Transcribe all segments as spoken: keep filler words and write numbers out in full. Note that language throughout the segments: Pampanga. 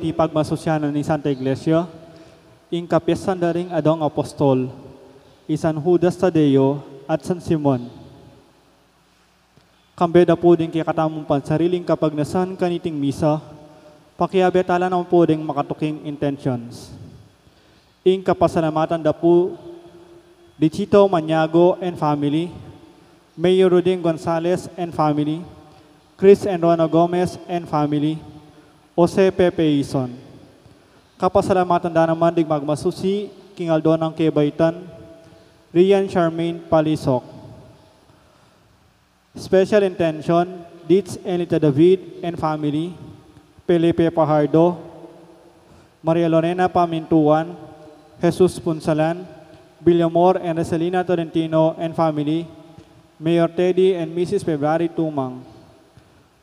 iti pagmasusyan na ning Santa Iglesia, ing kapiestan da ring adwang apostol, i San Judas Tadeo at San Simon. Kambe da pu ding kekatamung pansariling kapagnasan kaniting misa, pakiabe tala naman pu ding makatuking intentions. Ing kapasalamatan da pu di Chito Maniago and family, Mayor Ruding Gonzales and family, Chris and Rona Gomez and family, Jose Pepe Ison. Kapasalamatan da naman ding magmasusi king aldo nang kebaitan, Rian Charmaine Palisok. Special intention, Ditz and Lita David and family, Felipe Fajardo, Maria Lorena Pamintuan, Jesus Punsalan, Villamor and Rosalina Tolentino and family, Mayor Teddy and Missus February Tumang.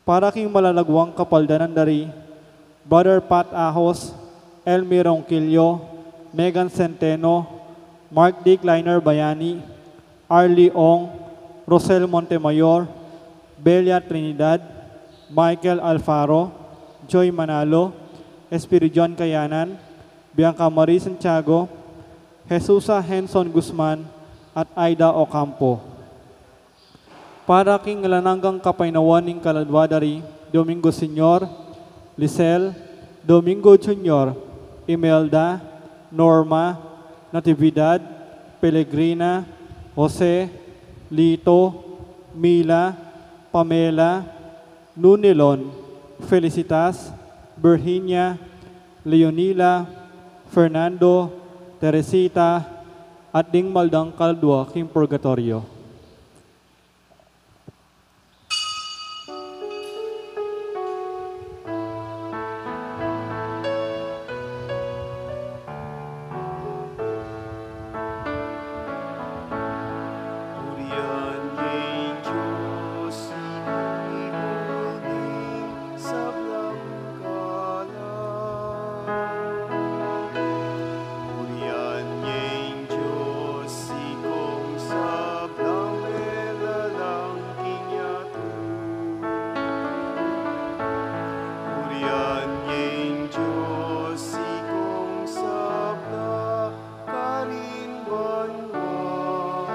Para king malalagwang kapaldanan da ri Brother Pat Ahos, Elmi Ronquillo, Megan Centeno, Mark D. Kleiner Bayani, Arlie Ong, Rosel Montemayor, Belia Trinidad, Michael Alfaro, Joy Manalo, Espiridion Kayanan, Bianca Marie Santiago, Jesusa Henson Guzman, at Aida Ocampo. Para king alang anggang kapaynawan ning kaladwa da ri Domingo Senior, Lisel, Domingo Junior, Imelda, Norma, Natividad, Pelegrina, Jose, Lito, Mila, Pamela, Nunilon, Felicitas, Virginia, Leonila, Fernando, Teresita, at ding maldang kaladwa king purgatoryo. Purian ing Dios, ibul ning sablang kalag. Purian ing Dios, ikong sablang melalang king yatu. Purian ing Dios, ikong sabla karin banua.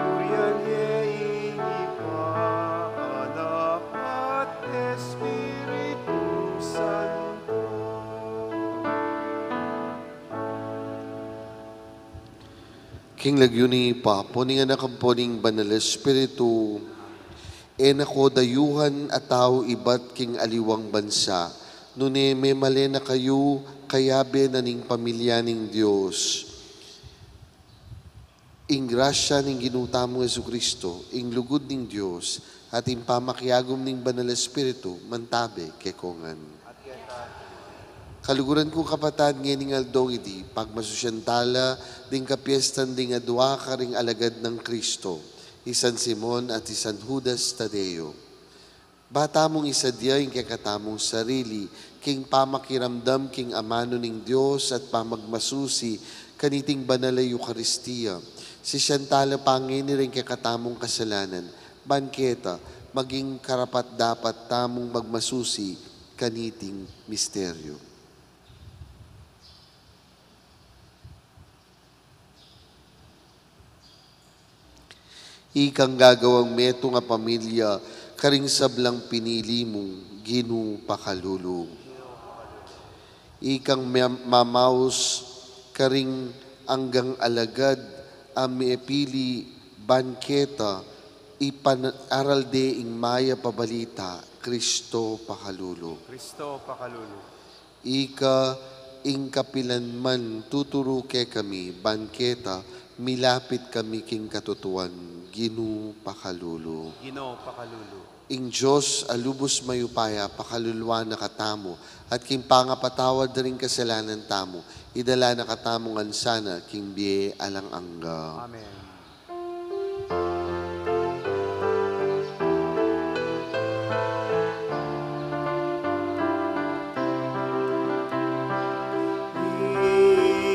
Purian ya ing Ibpa, Anak, at Espiritu Santo. King lagyu ning Ibpa, ampo ning Anak, ampo ning Banal Espiritu. E na ko dayuhan a tau ibat king aliwang bansa, nune memale na kayu kayabe na ning pamilya ning Dios. Ing grasya ning Ginu tamung Jesucristo, ing lugud ning Dios, at ing pamakiagum ning Banal Espiritu, mantabe kekongan. Kaluguran kung kapatad, ngening aldong idi, pagmasusyan tala ding kapiestan ding adua karing alagad nang Cristo, i San Simon at i San Judas Tadeo. Ba tamung isadya ing kekatamung sarili king pamakiramdam king amanu ning Dios at pamagmasusi kaniting banal a Eukaristia. Sisian tala pa ngeni ring kekatamung kasalanan, ban keta maging karapat-dapat tamung magmasusi kaniting misteryo. Ikang gagawang metung a pamilya karing sablang pinili mung Ginu, pakalulu. Ikang ma-, mamaus karing anggang alagad a mepili ban keta, ipanaral de ing mayap a balita, Cristo, pakalulu. Cristo, pakalulu. Ika ing kapilan man tuturu kekami, ban keta milapit kami king katutuan, Ginu, pakalulu. Ginu, pakalulu. Ing Dios a lubus mayupaya pakaluluan na katamu, at king pangapatawad da ring kasalanan tamu, idala na katamu ngan sana king bie alang angga. Amen.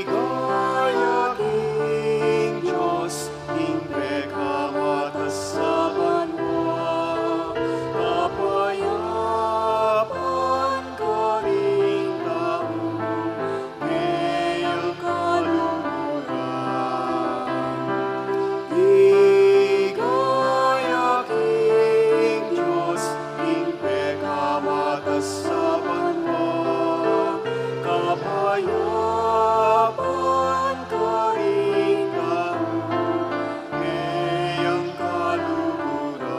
Ligaya king Dios, king pekamatas a banua, kapayapan Sa banua, kapayapan karing tau, keyang kaluguran.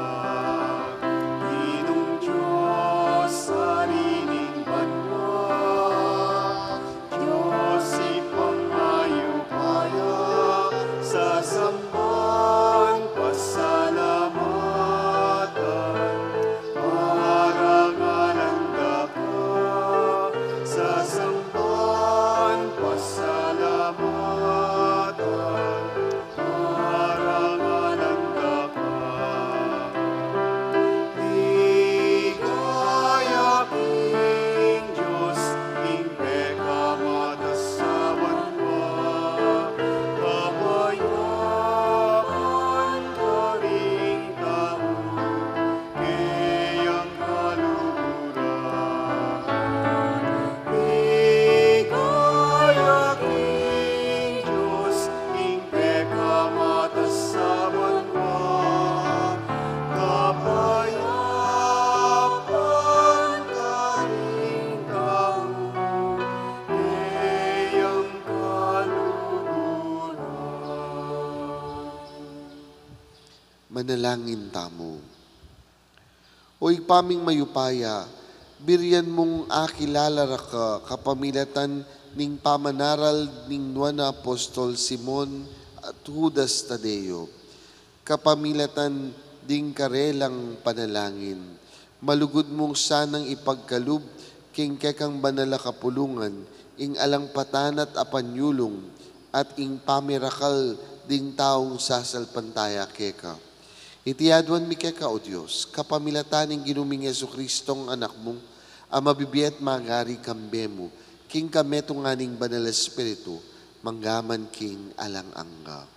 Ginung Dios, Ari ning banua, Dios Ibpang mayupaya, sasamban, pasalamatan, parangalan da ka, sasamban, pasalamatan, parangalan da ka. Ligaya king Dios, ing pekamatas a banua, kapayapan karing tau, keyang kaluguran. Ligaya king Dios, ing pekamatas a banua, kapayapan karing tau, keyang kaluguran. Manalangin tamu. O Ibpa ming mayupaya, burian mung akilala raka kapamilatan ning pamanaral ning nuan a apostol Simon at Judas Tadeo. Kapamilatan ding karelang panalangin, malugud mung sanang ipagkalub king kekang banal a kapulungan ing alang patanat a panyulung at ing pamirakal ding taung sasalpantaya keka. Iti aduan mi keka, O Dios, kapamilatan ning Ginu ming Jesucristong Anak mu, a mabibie at magari kambe mu, king kametungan ning Banal a Espiritu, mangga man king alang angga.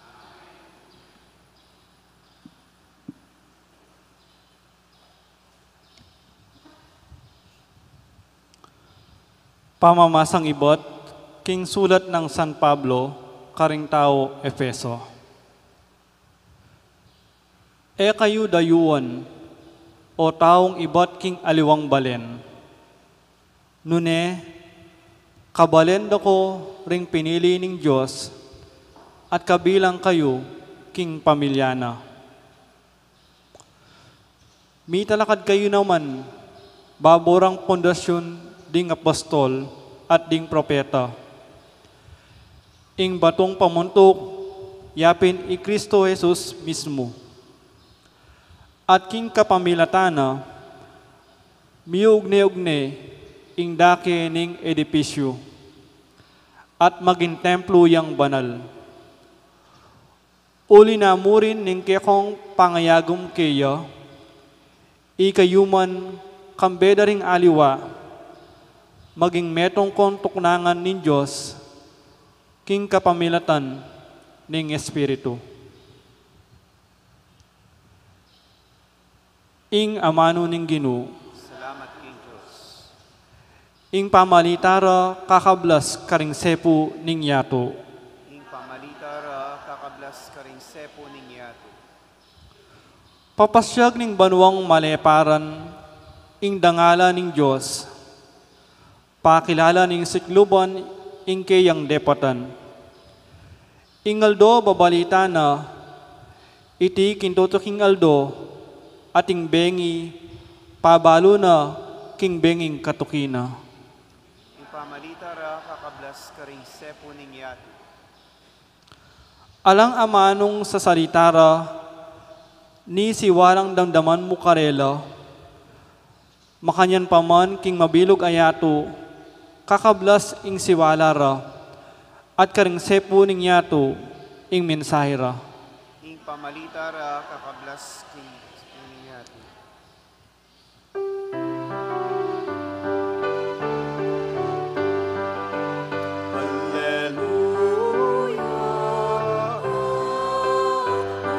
Pamamasang ibat king sulat nang San Pablo karing taga Efeso. E kayu dayuan, o taung ibat king aliwang balen. Nune, kabalen da ko ring pinili ning Dios, at kabilang kayu king pamilya na. Mitalakad kayu naman babo rang pundasyun ding apostol at ding propeta. Ing batung pamuntuk, yapin i Cristo Jesus mismu. At king kapamilatan na, miugne-ugne ing dake ning edipisyu, at maging templo yang banal. Uli na murin ning kekong pangayagum keya, ikayu man kambe da ring aliwa, maging metung kong tuknangan ning Dios, king kapamilatan ning Espiritu. Ing amanu ning Ginu. Salamat king Dios. Ing pamalita ra kakablas karing sepu ning yatu. Ing pamalita ra kakablas karing sepu ning yatu. Papasyag ning banuang maleparan ing dangalan ning Dios. Pakilala ning sikluban ing keyang depatan. Ing aldo babalita na, iti king tutuking aldo, at ing bengi pabalu na king benging katuki na. Ing pamalita ra kakablas karing sepu ning yatu. Alang amanung sasalita ra, ni siwalang damdaman mu karela, makanyan pa man king mabilug a yatu, kakablas ing siwala ra, at karing sepu ning yatu ing mensahe ra. Ing pamalita ra kakablas king sepu ning yatu. Alleluia,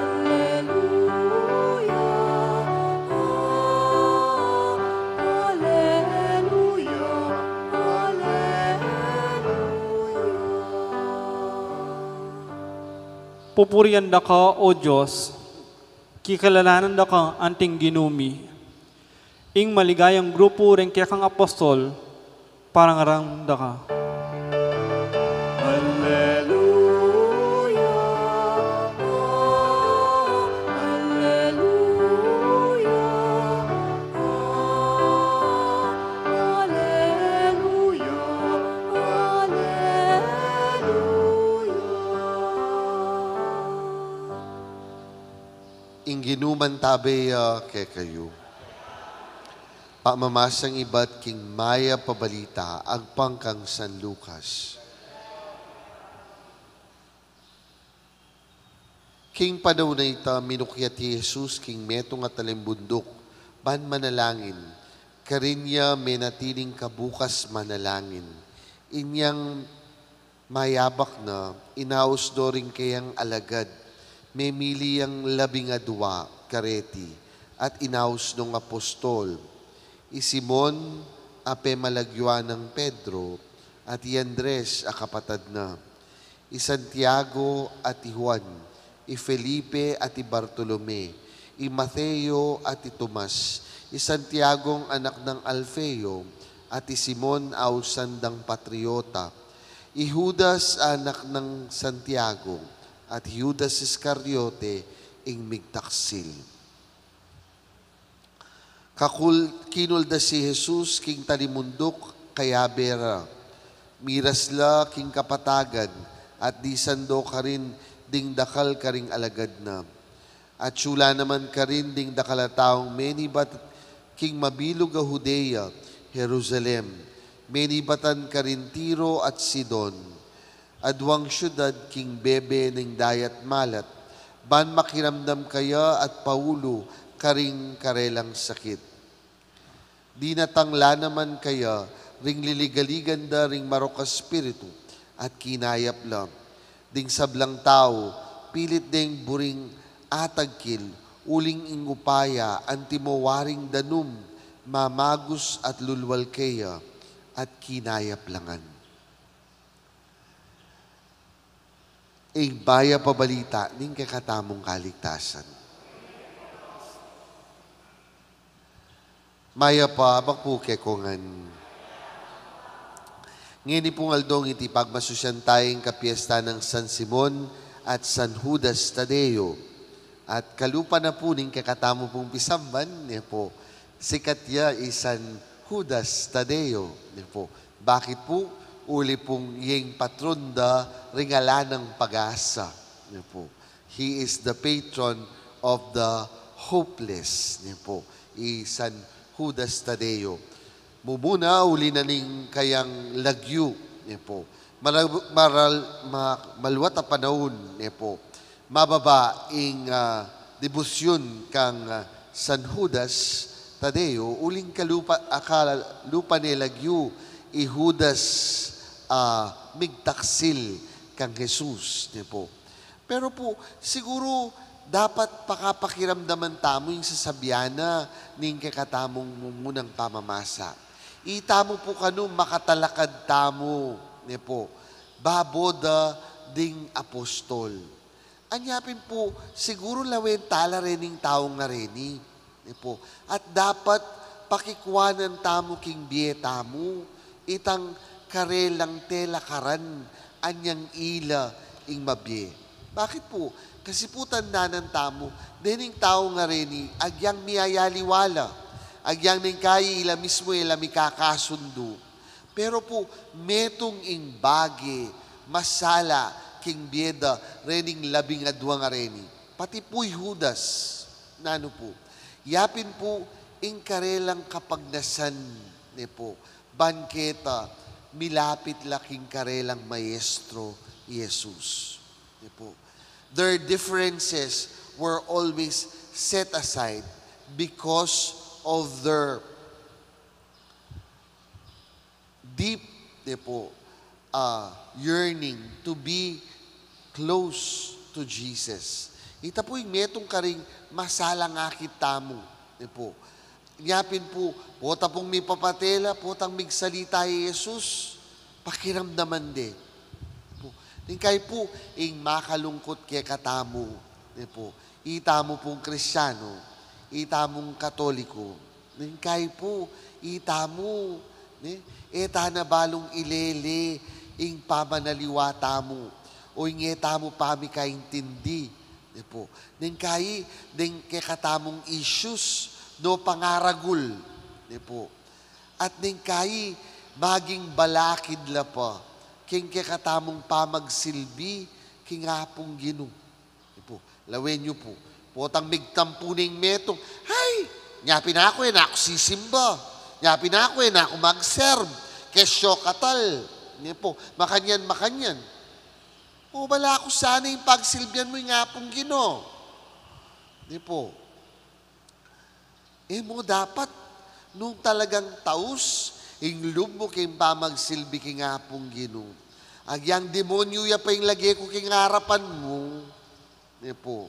alleluia, alleluia, alleluia. Pupurian da ka, O Dios, kikilalanan da ka anting Ginu mi. Ing maligayang grupu reng kekang apostol, parang rang daka. Alleluia, alleluia, alleluia, alleluia. Ing Ginu mantabe ya kekayu. Pamamasang ibat king Mayap a Balita agpang kang San Lucas. King panaun a ita, minukyat i Jesus king metung a talimbunduk ban manalangin. Karin ya menatiling kabukas manalangin. Inyang mayabak na, inaus do ring keyang alagad, memili yang labing adua kareti, at inaus dong apostol, i Simon a pemalagyuan nang Pedro, at i Andres a kapatad na, i Santiago at i Juan, i Felipe at i Bartolome, i Mateo at i Tomas, i Santiagong anak nang Alfeo, at i Simon a ausan dang Patriota, i Judas a anak nang Santiago, at i Judas Iscariote, ing migtaksil. Kakul-, kinuldas i Jesus king talimunduk, kayabe ra. Miras la king kapatagan, at disan do karin ding dakal karing alagad na. Atsu la naman karin ding dakal a taung menibat king mabilug a Judea, Jerusalem, menibatan karin Tiro at Sidon, aduang siudad king bebe ning dayat malat, ban makiramdam kaya at paulu karing karelang sakit. Dinatang la naman kaya ring liligaligan da ring marok a espiritu at kinayap la. Ding sablang tau, pilit deng buring atagkil, uling ing upaya antimo waring danum, mamagus at lulwal keya, at kinayap la ngan. Ing Mayap a Balita ning kekatamung kaligtasan. Mayap a abak pu kekongan. Ngeni pung aldo iti pagmasusian taya ing kapiesta nang San Simon at San Judas Tadeo. At kalupa na pu ning kekatamu pung pisamban, ne pu, sikat ya i San Judas Tadeo, ne pu. Bakit pu? Uli pung iyeng patron da ring ala nang pag-asa, ne pu. He is the patron of the hopeless, ne pu, i San Judas Tadeo. Mumuna, uli na ning kayang lagyu, ne pu. Mara-, maral-, ma-, maluat a panaun, ne pu. Mababa ing, ah, debosyun kang, ah, San Judas Tadeo, uling kalupa, a kalupa ne lagyu i Judas, ah, migtaksil kang Jesus, ne pu. Pero pu, siguru dapat pakapakiramdaman tamu ing sasabian na ning kekatamung mumunang pamamasa. Itamu pu kanu makatalakad tamu, ne pu, babo da ding apostol. Anya pin pu, siguru lawen tala rening tau ngareni. Ne pu. At dapat pakikuanan tamu king bie tamu, itang karelang telakaran anyang ila ing mabie. Bakit pu? Kasi pu tandanan tamu, dening tau ngareni, agyang miyayaliwa la, agyang neng kayi ila mismu e la mikakasundu. Pero pu, metung ing bage masala king bie da rening labing adua ngareni. Pati pu i Judas, nanu pu? Ya pin pu ing karelang kapagnasan, ne pu, ban keta milapit la king karelang maestro, Jesus. Ne pu. Their differences were always set aside because of their deep, ne pu, ah, yearning to be close to Jesus. Ita pu ing metung karing masalang akit tamu, ne pu. Nya pin pu, pota pung mipapate la, potang migsalita i Jesus, pakiramdaman de. Pu, ning kai pu, ing makalungkut kekatamu, ne pu. Itamu pung Kristiano, itamung Katoliko, Neng kai pu, itamu, ne? E ta na balung ilele ing pamanaliwa tamu, o ing e tamu pamikaintindi, ne pu. Neng kai, deng kekatamung issues, no pangaragul, ne pu. At neng kai, maging balakid la pa, keng kekatamung pamagsilbi, king Apung Ginu. Ipu, lawen yu pu. Potang migtampu ning metung, "Ay, nya pin aku, e na ku sisimba. Nya pin aku, e na ku mag-serve. Kesyo katal." Ipu, makanyan, makanyan. O, bala ku sana ing pagsilbian mu ing Apung Ginu. Ipu. E mo dapat, nung talagang taus ing lub mu king pamagsilbi king Apung Ginu, agyang demonyu ya pa ing lage ku king arapan mu, ne pu.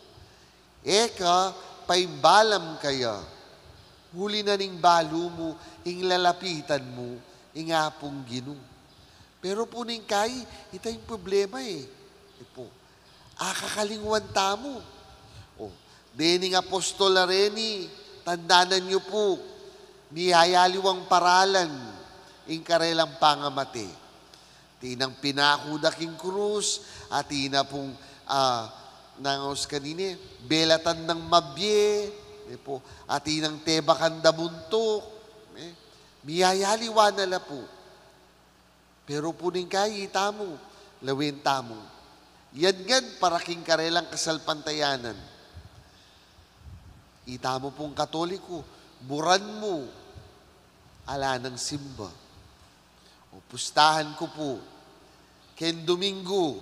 E ka paimbalam kaya, uli na ning balu mu ing lalapitan mu ing Apung Ginu. Pero pu neng kai, ita ing problema e. Ipu, akakalingwan tamu. O, dening apostol a reni, tandanan yu pu, miyayaliwang paralan ing karelang pangamate. Atin nang pinaku da king krus, atin na pung, ah, nangaus kanine, belatan dang mabie, e pu, atin nang tebakan da buntuk, e, miyayaliwa na la pu. Pero pu neng kai, itamu, lawen tamu. Yan ngan para king karelang kasalpantayanan. Itamu pung Katoliku, buran mu, ala nang simba. O, pustahan ku pu, keng Duminggu,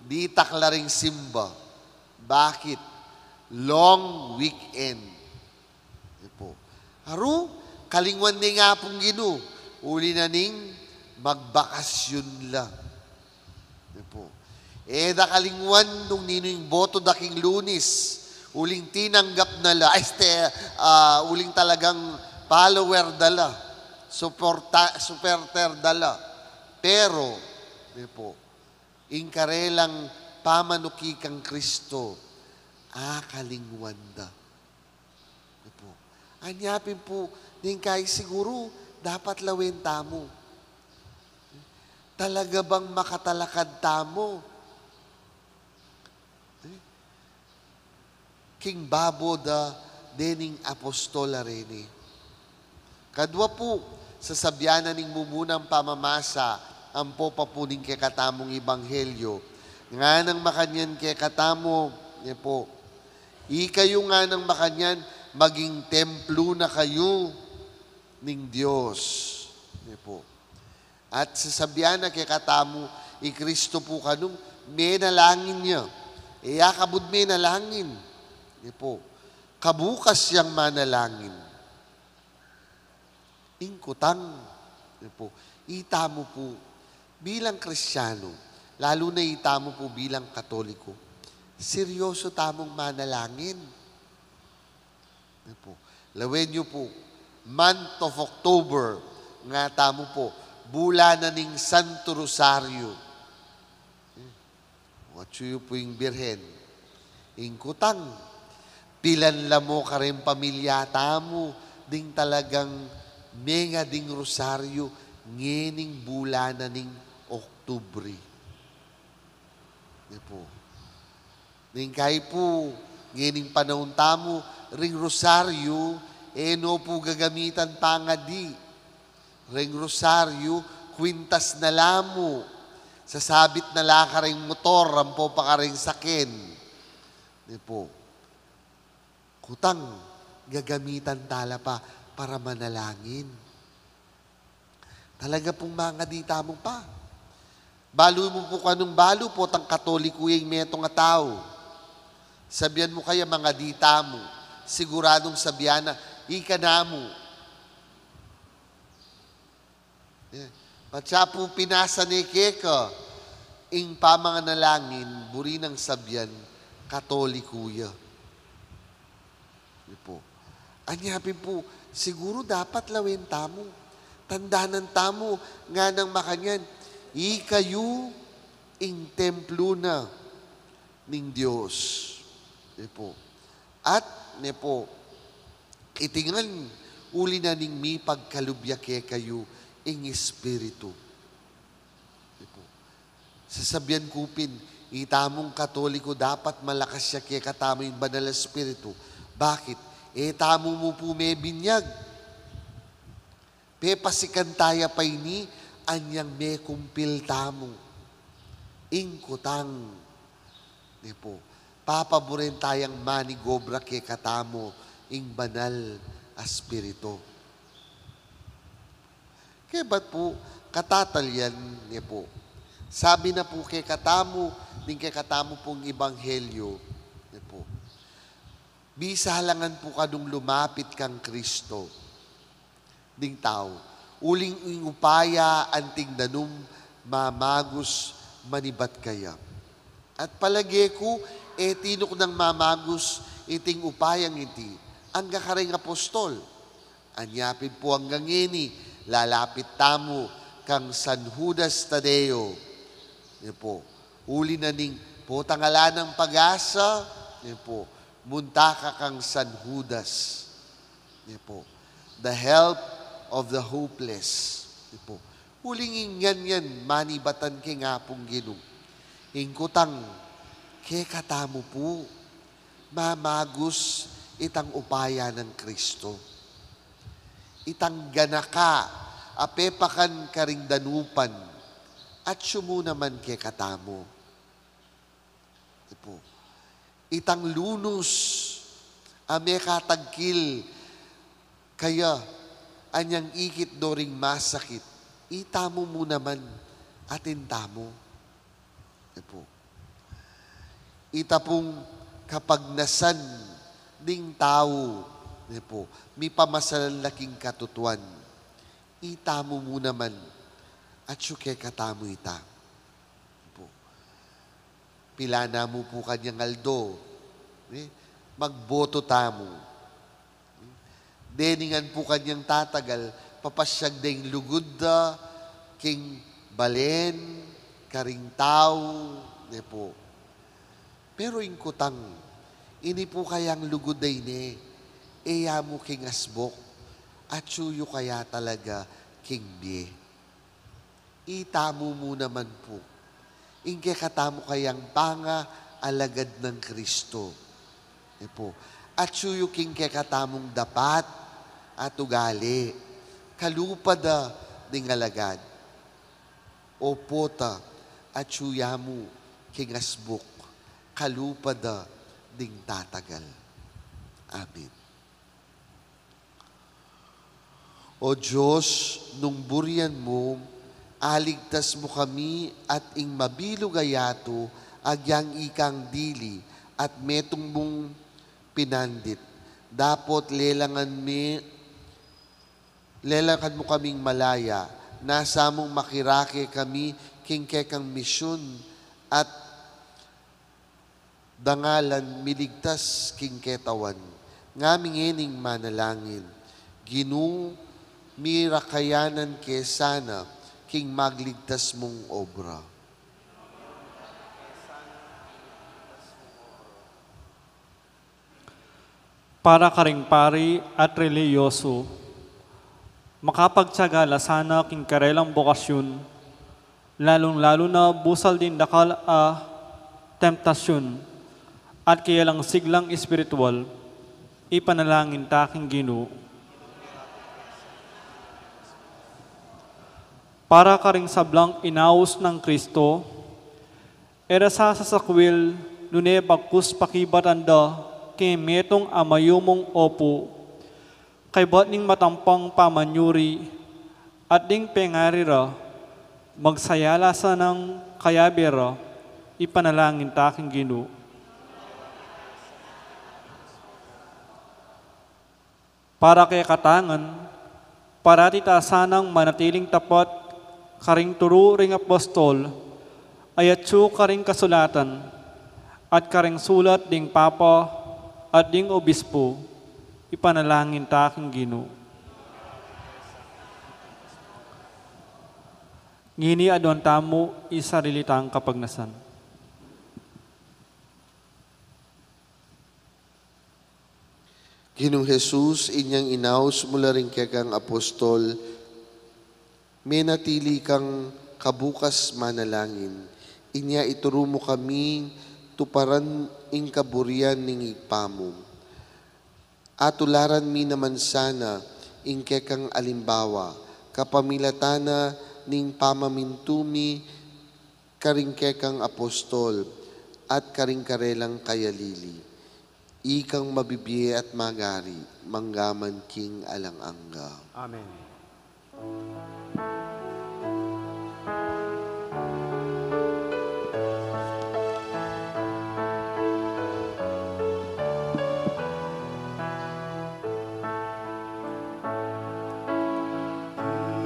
ditak la ring simba. Bakit? Long weekend. Ipu. Aru, kalingwan ne ing Apung Ginu, uli na ning magbakasyun la. Ipu. E da kalingwan nung ninu ing boto da king Lunis, uling tinanggap na la, este, ah, uling talagang follower da la, suporta-, supporter da la. Pero, ipu, ing karelang pamanuki kang Kristo, akalingwan da. Ipu. Anya pin pu, neng kai siguru, dapat lawen tamu. Talaga bang makatalakad tamu king babo da dening apostol a reni? Kadua pu, sasabian na ning mumunang pamamasa, ampo pa pu ning kekatamung ebanghelyo. Nganang makanyan kekatamu, ne pu. Ikayu nganang makanyan, maging templo na kayu ning Dios. Ne pu. At sasabian na kekatamu, i Kristo pu kanu, menalangin ya. E ya kabud menalangin. Ne pu. Kabukas yang manalangin. Ing kutang, ne pu, itamu pu, bilang Kristiyanu, lalu na itamu pu bilang Katoliko, seryoso tamung manalangin. Ne pu, lawen yu pu, month of October, nga tamu pu, bulan na ning Santo Rosario. Watsu yu pu ing Birhen. Ing kutang, pilan la mo kareng pamilya tamu ding talagang menga ding rosaryo ngening bulan na ning Oktubre? Ne pu. Neng kai pu, ngening panaun tamu, ring rosaryo, e no pu gagamitan pangadi. Reng rosaryo, kwintas na la mu. Sasabit na la kareng motor, ampo pa kareng saken. Ne pu. Kutang, gagamitan ta la pa para manalangin. Talaga pung mangadi tamu pa. Balu mu pu kanung balu, potang Katoliko ya ing metung a tau. Sabian mu kaya mangadi tamu, siguradung sabian na, ika namu. Eh, patsa pu pinasa ne keka ing pamanalangin, buri nang sabian, Katoliko ya. Ipu. Anya pin pu, siguru dapat lawen tamu. Tandanan tamu, nganang makanyan, ikayu ing templo na ning Dios. Ipu. At, ne pu, iti ngan, Uli na ning mipagkalub ya kekayu ing Espiritu. Sasabian ku pin, itamung Katoliko dapat malakas ya kekatamu ing Banal Espiritu. Bakit? E tamu mu pu mebinyag. Pepasikan taya pa ini, anyang mekumpil tamu. Ing kutang, ne pu, papaburen tayang manigobra kekatamu ing Banal a Espiritu. Kebat pu, katatalian ne pu. Sabi na pu kekatamu, ning kekatamu pung ebanghelyo, ne pu. Bisa la ngan pu kanung lumapit kang Kristo ding tau. Uling ing upaya anting danum mamagus manibat kaya. At palage ku, e tinuknang mamagus iting upayang iti angga karing apostol. Anya pin pu angga ngeni, lalapit tamu kang San Judas Tadeo. Ne pu. Uli na ning potang ala nang pag-asa, ne pu, munta ka kang San Judas. Ne pu. The help of the hopeless. Ne pu. Uling nganyan, manibatan ke ing Apung Ginu. Ing kutang, kekatamu pu, mamagus itang upaya nang Kristo. Itang ganaka a pepakan karing danupan, atyu mu naman kekatamu. Ipu. Itang lunus a mekatagkil kaya anyang ikit do ring masakit, itamu mu naman atin tamu. Ipu. Ita pung kapagnasan ning tau, ipu, mipamasalan la king katutuan. Itamu mu naman, atyu kekatamu ita. Ipu. Pilan na mu pu kanyang aldo, eh, magboto tamu. Dening ngan pu kanyang tatagal, papasyag da ing lugud da king balen, karing tau, ne pu. Pero ing kutang, ini pu kayang lugud a ini, e ya mu king asbuk, atyu yu kaya talaga king bie. Itamu mu naman pu. Ing kekatamu kayang pangaalagad nang Kristo. Ipu. Atyu yu king kekatamung dapat at ugali. Kalupa da ding alagad. Opo ta, atyu ya mu king asbuk. Kalupa da ding tatagal. Amen. O Dios, nung burian mu, aligtas mu kami at ing mabilug a yatu, agyang ikang dili at metung mung pinandit. Dapot lelangan mi, lelangan mu kaming malaya, nasa mung makirake kami king kekang misyun at dangalan miligtas king ketawan. Ngami ngening manalangin, Ginu, mirakayanan ke sana king magligtas mung obra. Para karing pari at relihiyoso, makapagtiyaga la sana king karelang bokasyun, lalung-lalu na busal ding dakal a temptasyun at kayalang siglang espiritual, ipanalangin ta king Ginu. Para karing sablang inaus nang Kristo, e ra sa sasakwil nune bagkus pakibatan da king metung a mayumung opu, kaybat ning matampang pamanyuri, at ding pengari ra, magsaya la sanang kayabe ra, ipanalangin ta king Ginu. Para kekatang ngan, parati ta sanang manatiling tapat karing turu ring apostol, a yatyu karing kasulatan, at karing sulat ding papa at ding obispu, ipanalangin ta king Ginu. Ngeni aduan tamu ing sarili tang kapagnasan. Ginung Jesus, inyang inaus mu la ring kekang apostol, menatili kang kabukas manalangin. Inya ituru mu kaming tuparan ing kaburian ning Ibpa mu. Atularan mi naman sana ing kekang alimbawa, kapamilatan na ning pamamintu mi karing kekang apostol at karing karelang kayalili. Ikang mabibie at magari, manggaman king alang angga. Amen.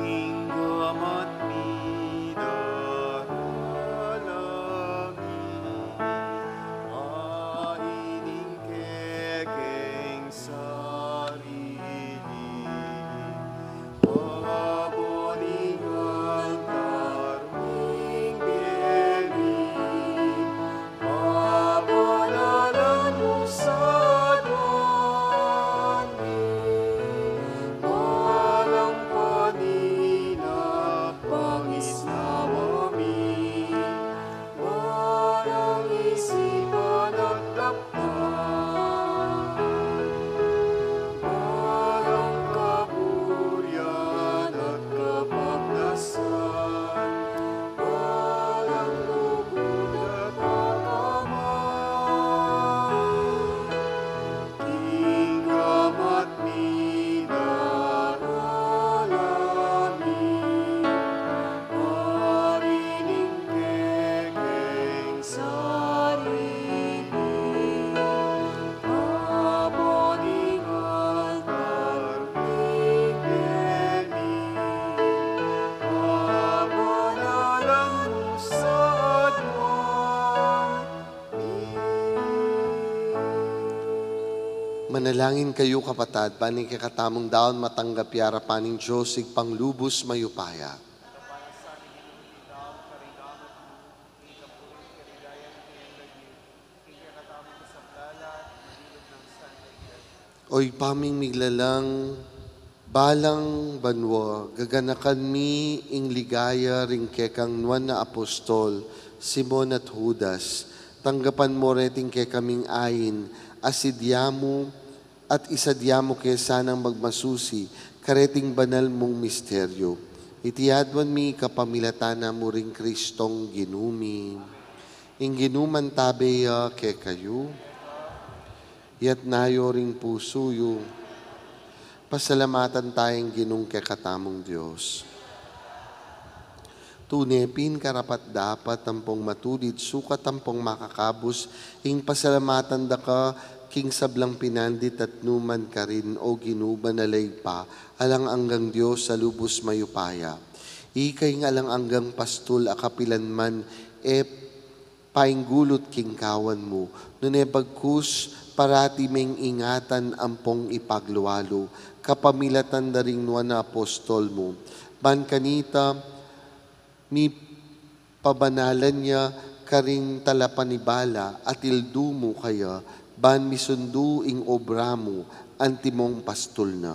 King gamat mi darala mi, a ining kekeng sarili, paboningan tarming beni, pabanalan mu sa aduan mi, balang paninap pangisnawa mi, balang isipan at daptan, balang kaburian at kapagnasan, balang lugud at pagkamal. King gamat mi darala mi, a ining kekeng sarili, paboningan tarming beni, pabanalan mu sa aduan mi. Manalangin kayu, kapatad, ban ing kekatamung daun matanggap ya arapan ning Dios Ibpang lubus mayupaya. O Ibpa ming miglalang, balang banua, gaganakan mi ing ligaya ring kekang nuan a apostol, Simon at Judas. Tanggapan mu reting kekaming ain, asidya mu, at isadya mu ke sanang magmasusi kareting banal mung misteryo. Iti aduan mi kapamilatan na mu ring Kristong Ginu mi. Ing Ginu mantabe ya kekayu. Itas yu ring pusu yu. Pasalamatan taya ing Ginung kekatamung Dios. Tune pin karapat-dapat ampong matulid sukat ampong makakabus ing pasalamatan da ka king sablang pinandit at numan karin, O Ginu, banal a Ibpa, alang anggang Dios a lubus mayupaya. Ika ing alang anggang pastul a kapilan man e painggulut king kawan mu, nune bagkus parati meng ingatan ampong ipaglualu, kapamilatan da ring nuan a apostol mu. Ban kanita, mipabanalan ya karing talapanibala, at ildu mu kaya, ban misundu ing obra mu, antimong pastul na.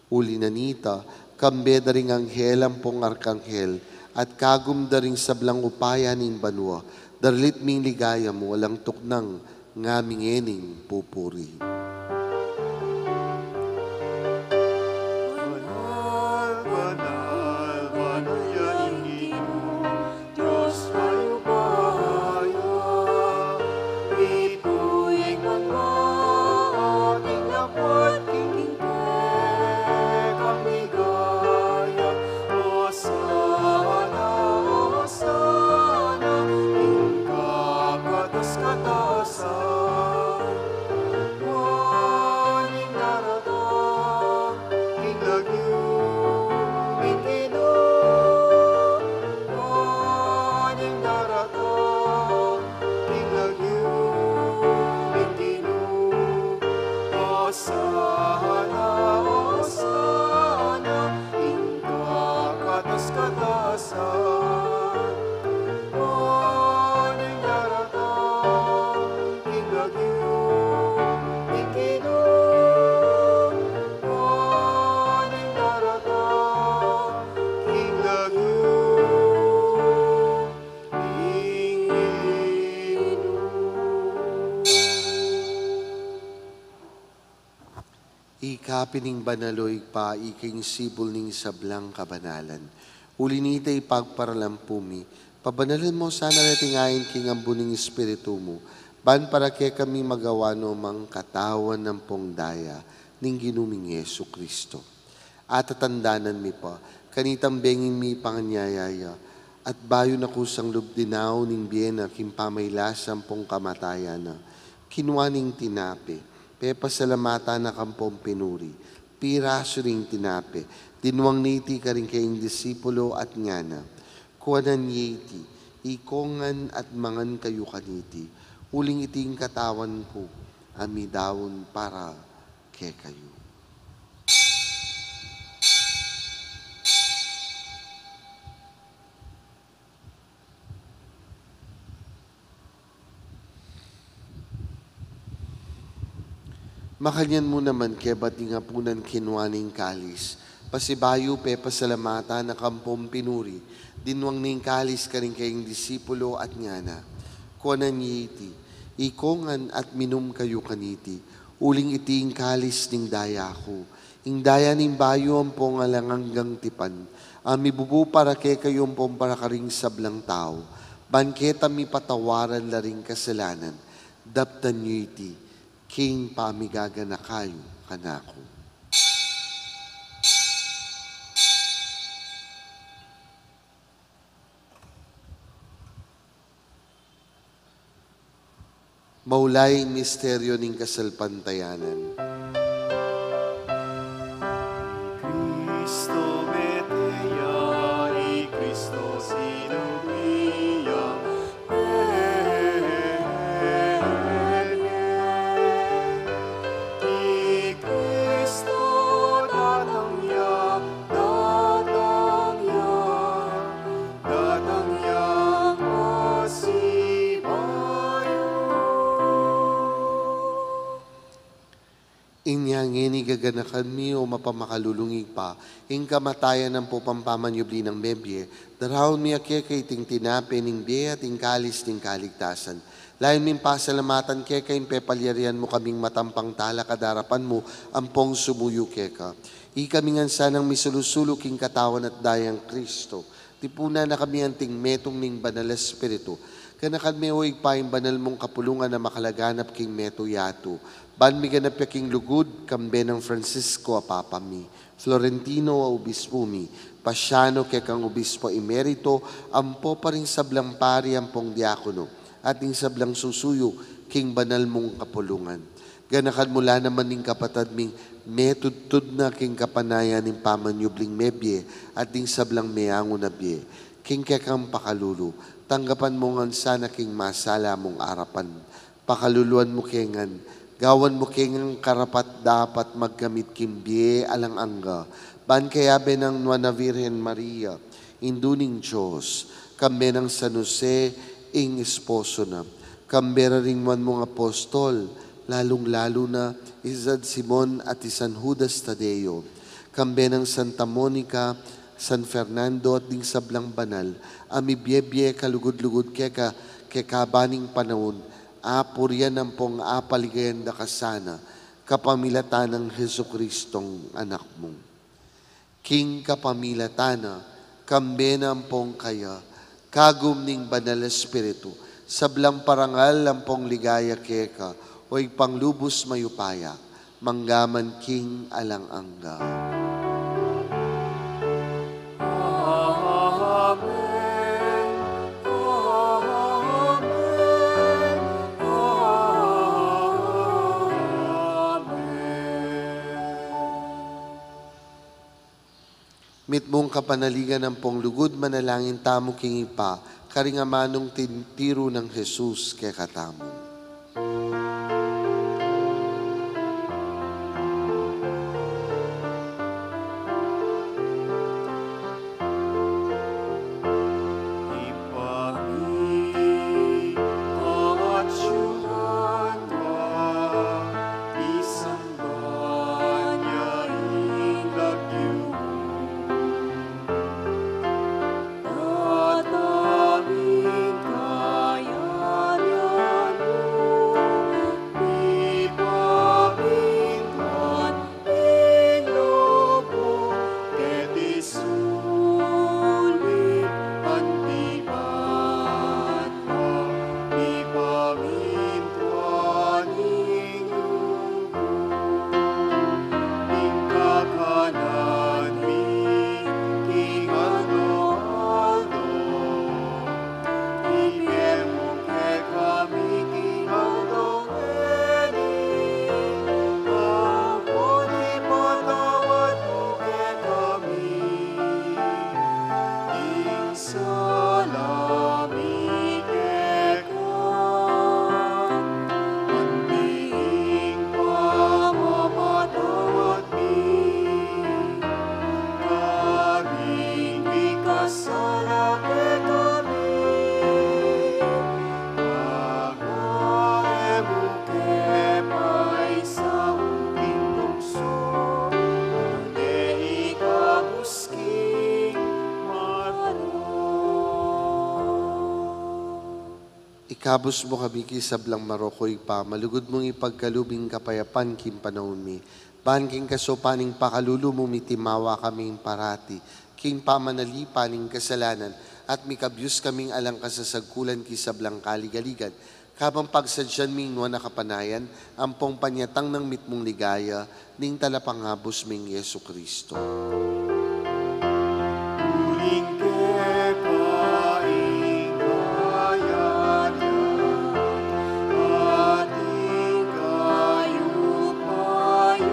Uli na nita, kambe da ring anghel ampong arkanghel, at kagum da ring sablang upaya ning banua, daralit ming ligaya mu alang tuknang, ngami ngening pupuri. Banal, banal, banal ya ing Ginu, Dios mayupaya, mitmu ing banua at ing lapwat king kekang ligaya. Osana, Osana, ing kakatas-katasan. Nuan ing daratang king lagyu ning Ginu, nuan ing daratang king lagyu ning Ginu. Osana, Osana, ing kakatas-katasan. Nuan ing daratang king lagyu ning Ginu. Kapin ning banal, o Ibpa, ika ing sibul ning sablang kabanalan. Uli na nita, ipagparalampu mi, pabanalan mu sana reting ain king ambun ning Espiritu mu, ban para kekami magawa no mang katawan ampong daya ning Ginu ming Jesucristo. Atatandanan mi pa, kanitang benging mipanganyaya ya, at bayu na kusang lub dinaun ing bie na king pamailasa ampong kamatayan na, kinua ne ing tinape, pepasalamatan na kampong pinuri, pirasu ne ing tinape, dinwang ne iti karing kayang disipulo at ngana: Kuanan ye iti, iko ngan at mangan kayu kaniti, uling iti ing katawan ku, a midaun para kekayu. Makanyan mu naman, kebat ning apunan, kinua ne ing kalis, pasibayu pepasalamatan na kampong pinuri, dinwang ne ing kalis karing kayang disipulo at ngana: Kuanan ye iti, iko ngan at minum kayu kaniti, uling iti ing kalis ning daya ku, ing daya ning bayu ampong alang anggang tipan, a mibubu para kekayu ampong para karing sablang tau, ban keta mipatawaran la ring kasalanan. Daptan yu iti king pamigaganaka yu kanaku. Maulayi ing misteryu ning kasalpantayanan. Cristo mete ya, i Cristo sinubi ya, i Cristo datang ya, datang ya, datang ya, pasibayu. Inya ngeni gaganakan mi, o mapamakalulung Ibpa, ing kamatayan ampong pamanyubli nang mebie, daraun mi keka iting tinape ning bie at ing kalis ning kaligtasan. Layun ming pasalamatan keka ing pepalyarian mu kaming matampang talakad king arapan mu ampong sumuyu keka. Ikami ngan sanang misulu-sulu king katawan at dayang Cristo, tipunan na kami anting metung ning Banal Espiritu. Ganakan me, o Ibpa, ing banal mung kapulungan a makalaganap king metung yatu, ban miganap ya king lugud, kambe nang Francisco a Papa mi, Florentino a Obispo mi, Paciano kekang Obispo Emerito, ampo pa ring sablang pari ampong diakono, at ding sablang susuyu king banal mung kapulungan. Ganakan mu la naman ding kapatad ming metudtud na king kapanayan ning pamanyubling mebie, at ding sablang meangu na bie, king kekang pakalulu, tanggapan mu ngan sana king masala mung arapan. Pakaluluan mu ke ngan, gawan mu ke ngan karapat-dapat magkamit king bie alang angga, ban kayabe nang Nuan a Virgen Maria, Indu ning Dios, kambe nang San Jose, ing esposo na, kambe ra ring nuan mung apostol, lalung-lalu na i San Simon at i San Judas Tadeo, kambe nang Santa Monica, San Fernando at ding sablang banal a mibie-bie kalugud-lugud keka, kekaban ning panaun, apurian ampong apaligayan da ka sana, kapamilatan nang Jesucristong Anak mu. King kapamilatan na, kambe na ampong kaya, kagum ning Banal Espiritu, sablang parangal ampong ligaya keka, o Ibpang lubus mayupaya, mangga man king alang angga. Amen. Amen. Amen. Mitmung kapanaligan ampong lugud, manalangin tamu king Ibpa, karing amanung tintiru nang Jesus kekatamu. Sala kekami, amanu ke paisaul king tuksu, nune ikabus king marok. Ikabus mu kami king sablang marok, O Ibpa, malugud mung ipagkalub ing kapayapan king panaun mi. Ban king kasaupan ning pakalulu mu, mitimawa kami parati king pamanalipan ning kasalanan, at mikabyus kaming alang kasasagkulan king sablang kaligaligan, kabang pagsadyan mi ing nuan a kapanayan, ampong panyatang nang mitmung ligaya ning Talapangabus ming Jesucristo. Uling keka ing kayarian, ating kayupayan,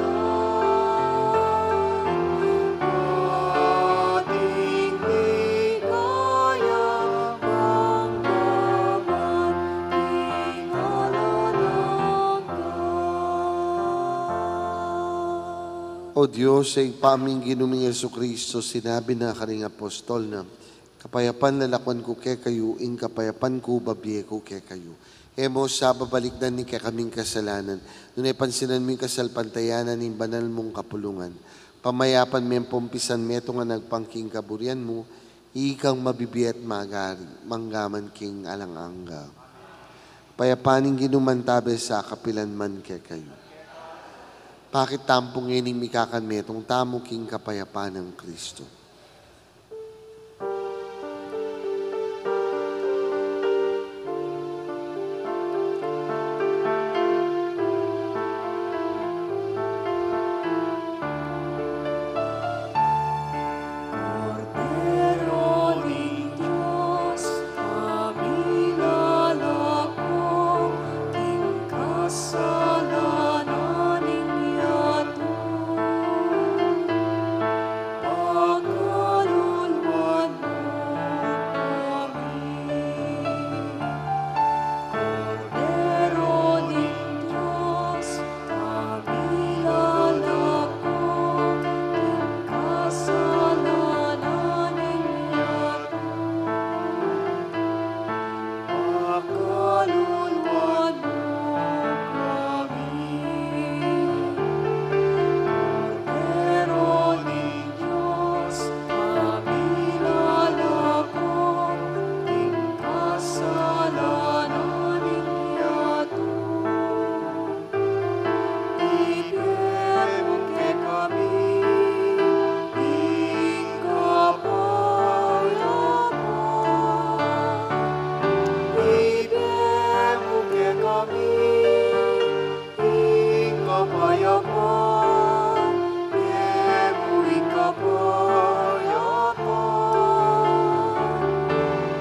ating ligaya, mangga man king alang angga. O Dios, ing Ibpa ming Ginu ming Jesucristo, sinabi na karing apostol na, "Kapayapan lalakuan ku kekayu, ing kapayapan ku babie ku kekayu." E mu sa babalikdan ing kekaming kasalanan, nune pansinan mu ing kasalpantayanan ning banal mung kapulungan. Pamayapan me ampong pisan metung a agpang king kaburian mu, ikang mabibie at magari, mangga man king alang angga. Kapayapan ning Ginu mantabe sa kapilan man kekayu. Pakit tamu pu ngening mikakan metung tamu king kapayapan nang Kristo. Kordero ning Dios, a milalako king kasalanan ning yatu, pakaluluan mu kami. Kordero ning Dios, a milalako king kasalanan ning yatu, pakaluluan mu kami. Kordero ning Dios, a milalako king kasalanan ning yatu, ibie mu kekami ing kapayapan. Ibie mu kekami ing kapayapan, ibie mu ing kapayapan.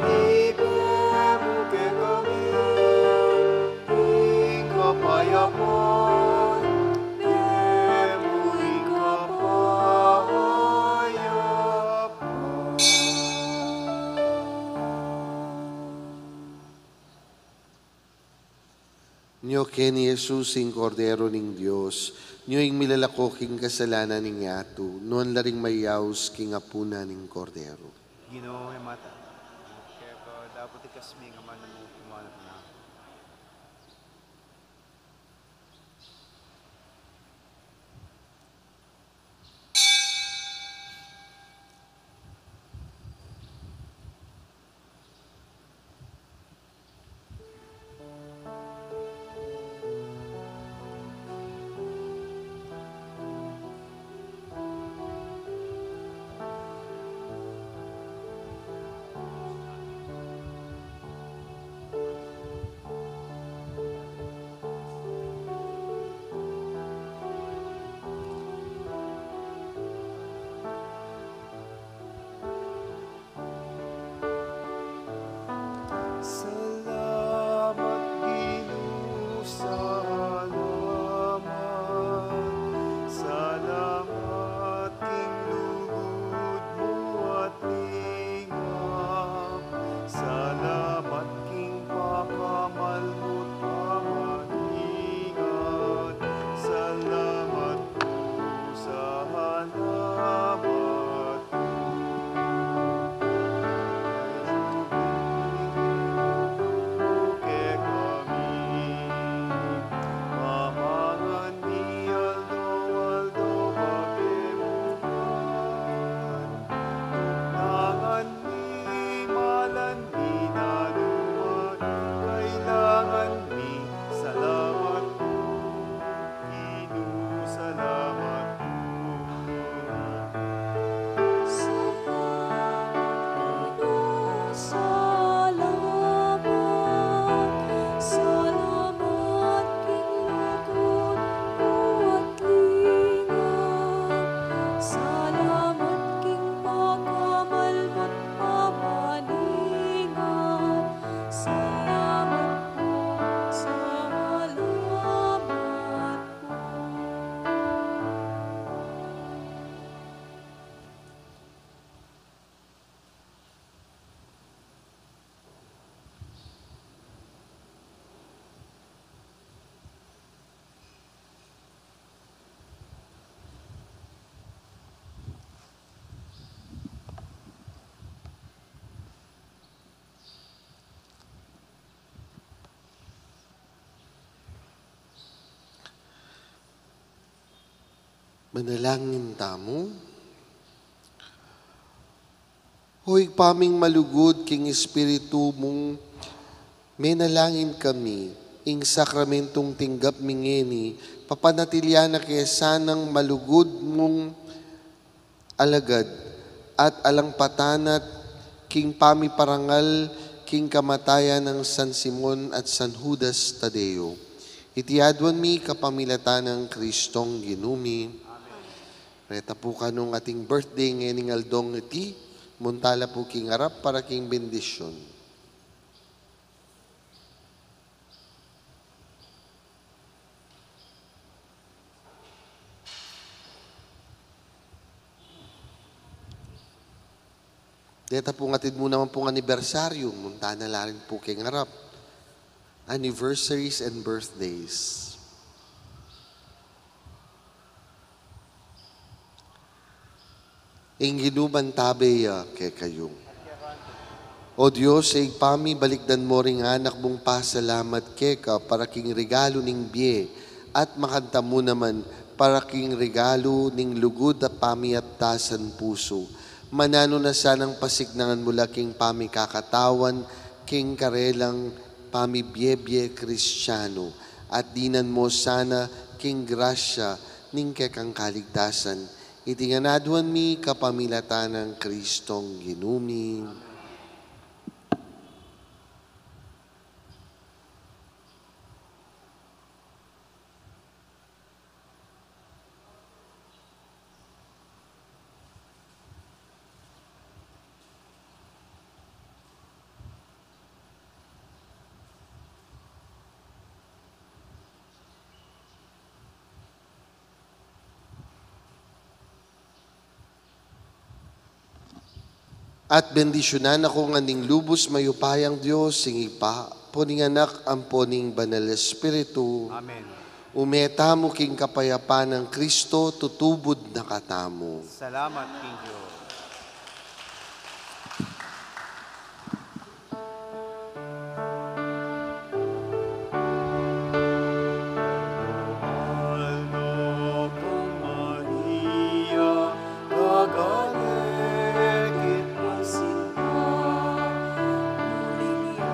Ibie mu kekami ing kapayapan, ibie mu ing kapayapan. Nyo keni Jesus, ing Kordero ning Dios, nyo ing milalako king kasalanan ning yatu, nuan la ring mayaus king apunan ning Kordero. Ginu, e mata keka, dapot ikasmi ing amanu mu, kumanap na. Manalangin tamu. O Ibpa ming malugud, king Espiritu mung menalangin kami, ing sakramentung tinggap mi ngeni, papanatilian na ke sanang malugud mung alagad at alang patanat king pamiparangal king kamatayan nang San Simon at San Judas Tadeo. Iti aduan mi kapamilatan nang Kristong Ginu mi. Amen. Reta pu kanung ating birthday ngening aldong iti, munta la pu king arap para king bendisyun. Deta pung atin mu naman pung anibersaryu, munta na la rin pu king arap. Anniversaries and birthdays. Ing Ginu mantabe ya kekayu. O Dios, Ibpa mi, balikdan mu ring anak mung pasalamat keka para king regalu ning bie, at makanta mu naman para king regalu ning lugud a pamiatasan pusu. Mananu na sanang pasiknangan mu la king pamikakatawan king karelang pamibiebie Kristiano, at dinan mu sana king grasya ning kekang kaligtasan. Iti ngan aduan mi kapamilatan nang Kristong Ginu mi. At bendisyunan na ko ngan ning lubus mayupayang Dios, ing Ibpa, ampo ning Anak, ampo ning Banal Espiritu. Amen. Ume tamu king kapayapan nang Kristo, tutubud na katamu. Salamat king Dios.